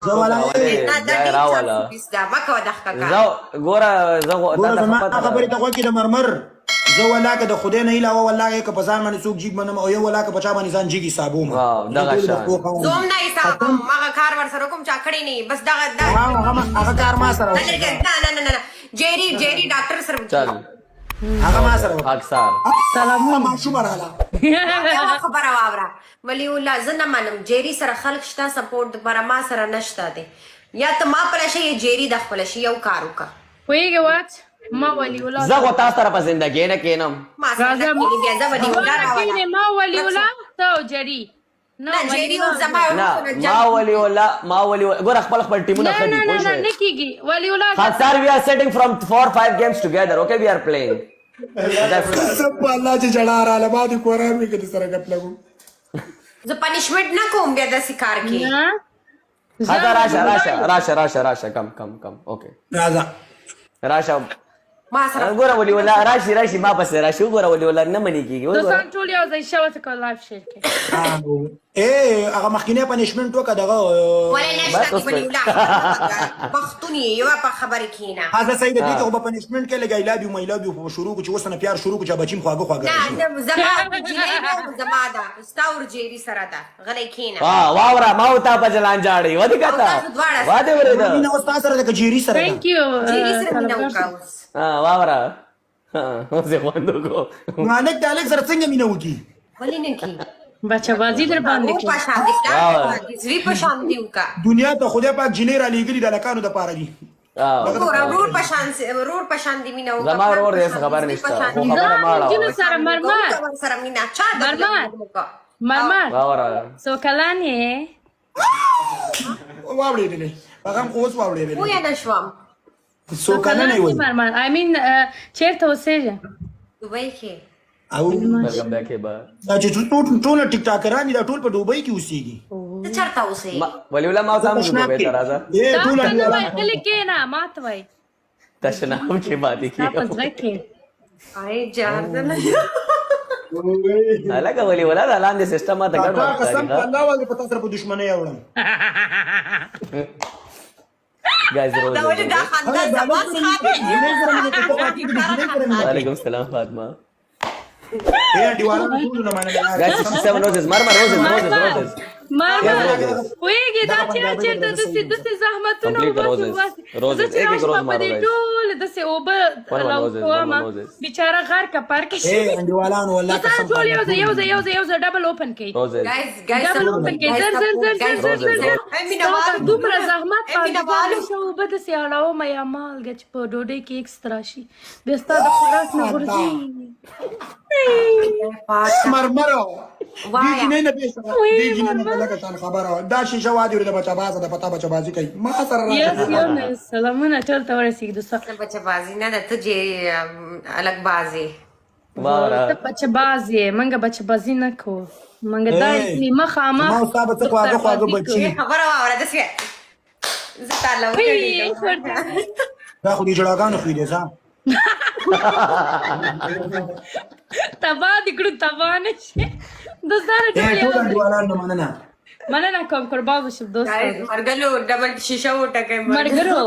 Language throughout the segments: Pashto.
زه ولا نه دا بیا ډیر راوله چانس دا مکه دا کار. زه ګوره، زه ګوره تا ته زما ښه پته خبرې ده. ته غوږ کې د مرمر، زه ولاکه د خدای نه علاوه والله که په ځان باندې څوک جیګ منم او یو ولاکه په چا باندې ځان جیګ حسابوم. واو، زه دغه ټولو د شان. خپلو خاوند زه هم یم. نه حسابم، قسم. هغه کار ورسره کوم چا کړی نه، بس دغه دا. هغه کار ما سره نه. وکړه. نه نه نه نه، جیری جیری ډاکټر سره وکړي. چل. هغه ما سره وکړه. خاکسار. سلامونه. ماشومه راله. یوه خبره واوره ولی الله، زه نه منم. جیری سره خلک شته سپورټ دپاره، ما سره نشته دی. یا ته ما پله شي یا جیری د خپله شي، یو کار وکړه. پوهېږې واچ ما ولی الله. زه خو تا سره په زندګۍ نه کینم. ما سره نه راځه. کښېني بیا زه ولی الله دواړه راوله. کښېنې، ما ولی الله، ته او جری نه. نه، ولی جیری الله. اوس زما نه. سره ما جنګ. ولی الله، ما ولی، ګوره خپل خپل ټیمونه نه. ښه دي. نه نه. پوه نه. شوې؟ نه کېږي ولی الله. خاکسار، we are sitting from 4 5 games together, okay? We are playing. That's قسم په الله چې جړا راله، ما دې قرآن وي که دې سره ګپ لګو. زه پنشمنټ نه کوم بیا داسې کار کې. نه. خاطر راشه راشه راشه راشه راشه، کم کم کم، اوکې. راځه. راشه. ما سره ګوره ولی الله راشي راشي، ما پسې راشي. وګوره ولی الله نه مني کیږي، وګوره. دوستان ټول یو ځای شوه ته live share کې. اے هغه مخکینه punishment وکړه دغه. ولې نشته؟ بس دی اوس ولی الله پښتون یې، یوه په خبرې کښېنه. هغه صحیح ده، دې کې خو به punishment کې لګا I love you, my love you شروع کو چې اوس نه پیار شروع کو چې بچیم خواږه خواږه نه. راشي. نه، زما جینۍ نه، زما ده، ستا ور جیری سره ده، غلی کښېنه. وا واورا، ما او تا په جلان جاړي ودی او کته. تاسو دواړه. واده ورېده. مینه اوس تا سره ده که جیری سره ده؟ Thank you. جیری سره مینه وکړه اوس. ها واورا، اوس یې خوند وکړو. نو هلک د هلک سره څنګه مینه وکړي؟ ولې نه کی؟ بچه بازی در باندې ورور کې. په شان دي، پلار واو. په شان دي، زوی په شان دي وکړه. دنیا ته خدای پاک جینۍ را لېږلي د هلکانو دپاره دي. وګوره، ورور په شان، ورور په شان دي مینه وکړه. زما پلار ورور په دې شان دي، خبر زوی په نشته شان خو دي. خبره ما نجونو اړوه. سره مرمر. وکړه سره مینه چا د مرمر. مرمر. واوره. څو کلن یې؟ واوړېدلې هغه هم خو اوس واوړېدلې. پوه نه شوم. څو کلن یې وایي؟ مرمر، I mean چیرته اوسېږې؟ دوبۍ کې. او Welcome back هبه. دا چې ټول ټول ټیک ټاکران دي، دا ټول په دوبۍ کې اوسېږي. ته چېرته اوسې؟ ولی الله، ما او تام تشناب دوبۍ کې ته راځه. اے ټول تا ته نه انډیوالان. وای، غلې کښېنه، ما ته وای. تشناب کې پاتې تا په کېږم. زړه کې. ای جار ده نه. هلکه ولی ولا، دا لاندې سیستم ما ته کاکا ګډوډ قسم ښکاري. په الله والي په تاسو سره په دښمنۍ اوړم. ګایز دا ولې دا روزز. خندا هلک د زما هلک سره مینه څخه کوي، جینۍ سره مینه کوي، ته پاتې کې د جینۍ سره مینه کوي. وعلیکم السلام فاطمه. اے انډیوالانو ټولو نه مننه یار. ګایز 67 roses، مرمر roses، roses، مرمر. Roses. مرمر. Roses. پوهېږې دا دغه چې پنجابۍ چېرته مدرسه داسې یې. داسې زحمتونه Complete the وباسي roses. وباسي Roses. زه چې ایک ایک راشم روز په مارو دې guys. ټول داسې اوبه One one roses, one راوکومه one roses. بیچاره غر کپر کې اے شي. انډیوالانو والله دوستان قسم په ټول الله یو ځای ټولو یو نه ځای یو ځای یو ځای double open کړئ. Roses. Guys guys double open کړئ، زر زر زر زر زر زر زر. مینه ستا والو. دومره زحمت ای مینه باندې والو. شه اوبه داسې اړومه یا مالګه چې په ډوډۍ کې ایکسترا شي، بیا ستا د خوراک نه غورځي. مرمرو دې وایا. جینۍ نه پېښه وی دې جینۍ نه مرمر. لکه شان خبره دا شیشه وادي د بچا بازه د پتا بچا بازي کوي ما سره یس راشه. یونس، سلامونه ټول ته ورسېږي دوستان. نه، بچه بازي نه ده، ته جې الګ بازي. واوره. ته بچه باز یې، منګه بچه بازي نه کوو، منګه دا ای، مخامخ زما او ستا به څه خواږه خواږه دستربازي بچي. کوو. خبره واوره، داسې زه تا له وی وګړېږم. ورته. دا خو دې جړاګانو خوی دی ځه. تبا دې کړو، تبا نه شي. دوستان اے ټول ټول یو ځای. انډیوالانو مننه. مننه کوم، قربان وشم دوستان. ګایز مرګلو، ډبل شیشه وټکئ. ملګرو.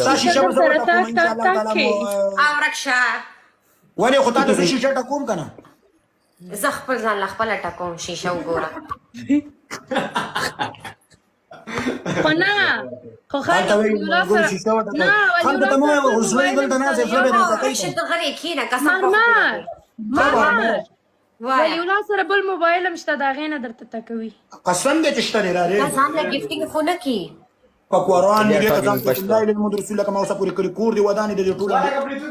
ستا شیشه در به زه سره وټکوم تاک ان تاک شاء الله تاک تعالی. کې. مو او رکشه. ولې خو تا ته زه شیشه ټکوم کنه. زه خپل ځان له خپله ټکوم شیشه، وګوره. خو نه، خو خیر. هلته وایي ولی الله ملګرو سره شیشه وټکوي. نه ولی خلکو الله ته مه سره وایه، بل زړه یې موبایل دلته هم ناست دی، شته زړه به یو یې درته کوي رکشه کنه. ته غلی کښېنه، قسم په مرمر. خدای. مرمر. وایا. ولی الله سره بل موبایل هم شته، د هغې نه درته تکوي. قسم دې چې شته دی را تا دی. ځان له gifting خو نه کی. په قرآن We دې are قسم talking په Pashto. لا اله الا محمد رسول الله کما اوسه پورې کړي کور دی ودانې د دې ټولو.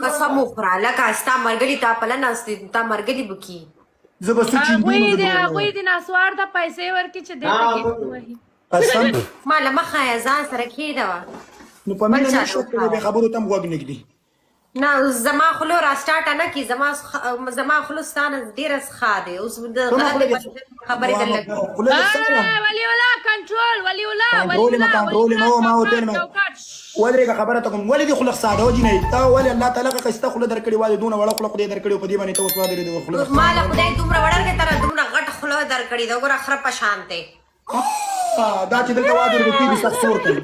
قسم وخوره لکه ستا مرګلي تا پله ناست دي، تا مرګلي بکی. زه به څه هغوی چیندونو دې زه هغوی دې ناسوار ته پیسې ورکړي چې دې ته gift وهي. قسم. ما له مخه یې ځان سره کښېنه وه. نو په بل مینه چا نه ته شوق وښایه. به خبرو تم غوږ نږدي. نه، زما خوله را سټارټه نه کی، زما خوله ستا نه ډېره ښه دی اوس د کومه خوله غلطې دې خبرې در لګوي. خوله دې څنګه؟ ولی الله کنټرول، ولی الله. کنټرول ما، کنټرول ما، ما وتل ما ودرېږه، خبره ته کوم. ولې دې خوله ساده و جینۍ؟ تا ولې الله تعالی ښایسته خوله درکړې وه، دونه وړه خوله خدای درکړې په دې باندې ته اوس وادرې د خوله. ما له خدای دومره وړه کې تر دومره غټ خوله درکړې ده، وګوره خره په شان دی. دا چې دلته واده ورته کیږي، سخت سور کوي.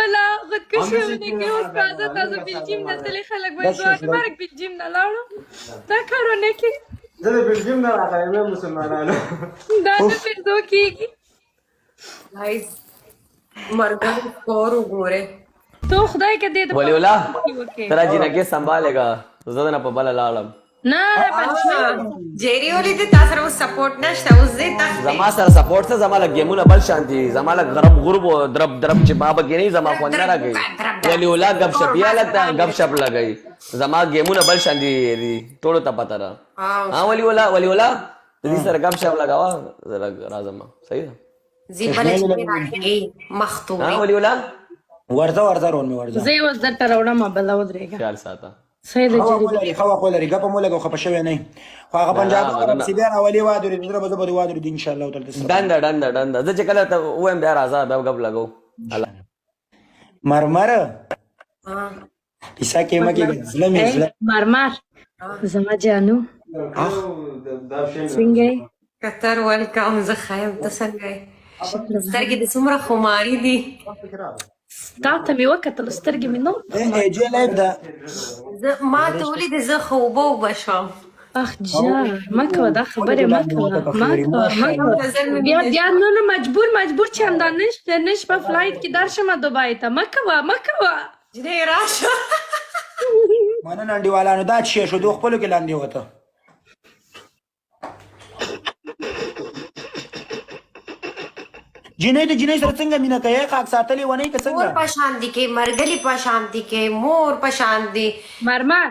ولا خودکشي ونه کې. اوس راځه، تاسو بلجیم نه تللي خلک وایي، ځوان مرګ بلجیم نه لاړو، دا کار ونه کې. زه د بلجیم نه راغلی یم مسلمانانو. دا نه پیسو کېږي. ګایز، مرګ کور وګوره. ته خدای کې دې د ولی الله وکې. ترا جنکه سنبالېګا، زه نه په بل لاړم. نه پنشمنټ. جیری ولې دې تا سره اوس سپورټ نشته؟ اوس زه تښتې. زما سره سپورټ څه، زما لږ گیمونه بل شان دي، زما لږ غرب غرب او درب درب چې ما به کې نه، زما خوند نه راګي. ولی الله غب شپ یا لګتا غب شپ لګي، زما گیمونه بل شان دي، ټولو ته پته ده. ها ولی الله، ولی الله دې سره غب شپ لګاوه، زه لږ راځم. صحیح ده. زی بل چې راکېږي مختوري. ها ولی الله، ورځه ورځه رون مې ورځه. زه یې اوس درته راوړم بله، ودرېږه. خیال ساته. صحیح ده. خوا جری خو لري، خوا خو لري، ګپ مو لګو، خپه شوی نه، خو هغه پنجاب نه. سی بیا راولي واده لري، زه به زه واده لري ان شاء الله تعالی. ډنډ ډنډ ډنډ، زه چې کله ته وایم بیا راځه، بیا غب لګو. الله مرمر پیسه کې مګي زړه مې زړه. مرمر زما جانو، څنګه یې؟ قطر ویلکم، زه ښه یم، ته څنګه یې؟ سترګې دې څومره خماري دي. تا ته مې وکتل، سترګې مې نو ای جی لایف ده. زه ما ته ولیدې، زه خو اوبه اوبه شوم. اخ جار، مه کوه دا خبرې، مه کوه مه کوه مه کوه. بیا بیا نو نو مجبور مجبور چې همدا نن شپه فلایټ کې درشم دوبۍ ته. مه کوه مه کوه. جنۍ راشه. مننه انډیوالانو. دا چې شو دوه خپلو کې لاندې وته. جینۍ د جینۍ سره څنګه مینه کوي؟ خاک ساتلې ونه که مور څنګه؟ په شان دي کې، مرګلي په شان دي کې، مور په شان دي. مرمر.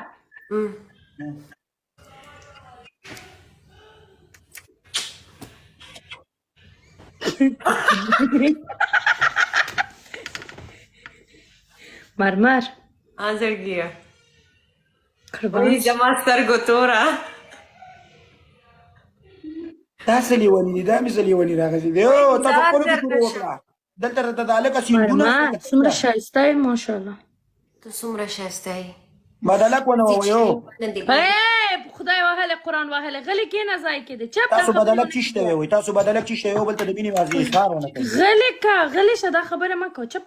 مرمر. زړګیه. قربان. وای زما سترګو توره. دا څه لیوني دي؟ دا مې څه لیوني راغلي دي؟ او تاسو خپلو کې شروع وکړه، دلته راته د هلکه سیندونه. مرمر څومره ښایسته یې، ماشاءالله. ته څومره ښایسته یې. بدلک ونه وایو. ای خدای وهلې، قرآن وهلې، غلی کښېنه ځای کې دې چپ. دا تاسو خبرې بدلک چی شته وي؟ تاسو بدلک چی شته یو بل ته د مینې واځي اظهار ونه کوي. غلی کا، غلی شه، دا خبره مه کوه، چپ.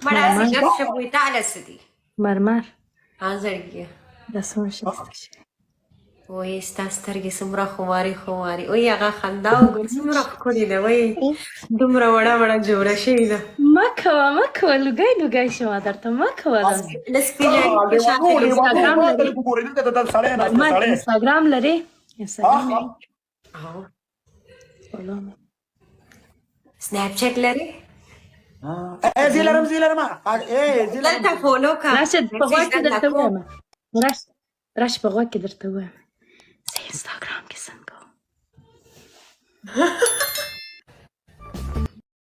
مړه هسې ګپ شپ وي تاله څه دي؟ مرمر. زړګیه. دا څومره ښایسته شوې. وای ستا سترګې څومره خماري خماري، وای هغه خندا وګوره څومره ښکلې ده، وای دومره وړه وړه جوړه شوې ده. مه کوه مه کوه، لوګی لوګی شوه درته، مه کوه داسې. نه سپینه په شان دي. انستګرام لري؟ وګورئ دلته د سړی ناست مرمر. سړی. انستګرام لري؟ انستګرام لري؟ او سلام. سناپ چټ لري؟ ای زه لرم، زه لرم، ای زه لرم. دلته فالو کا. راشه په غوږ کې درته وایم، راشه راشه په غوږ کې درته وایم، زه انستګرام کې څنګه وم.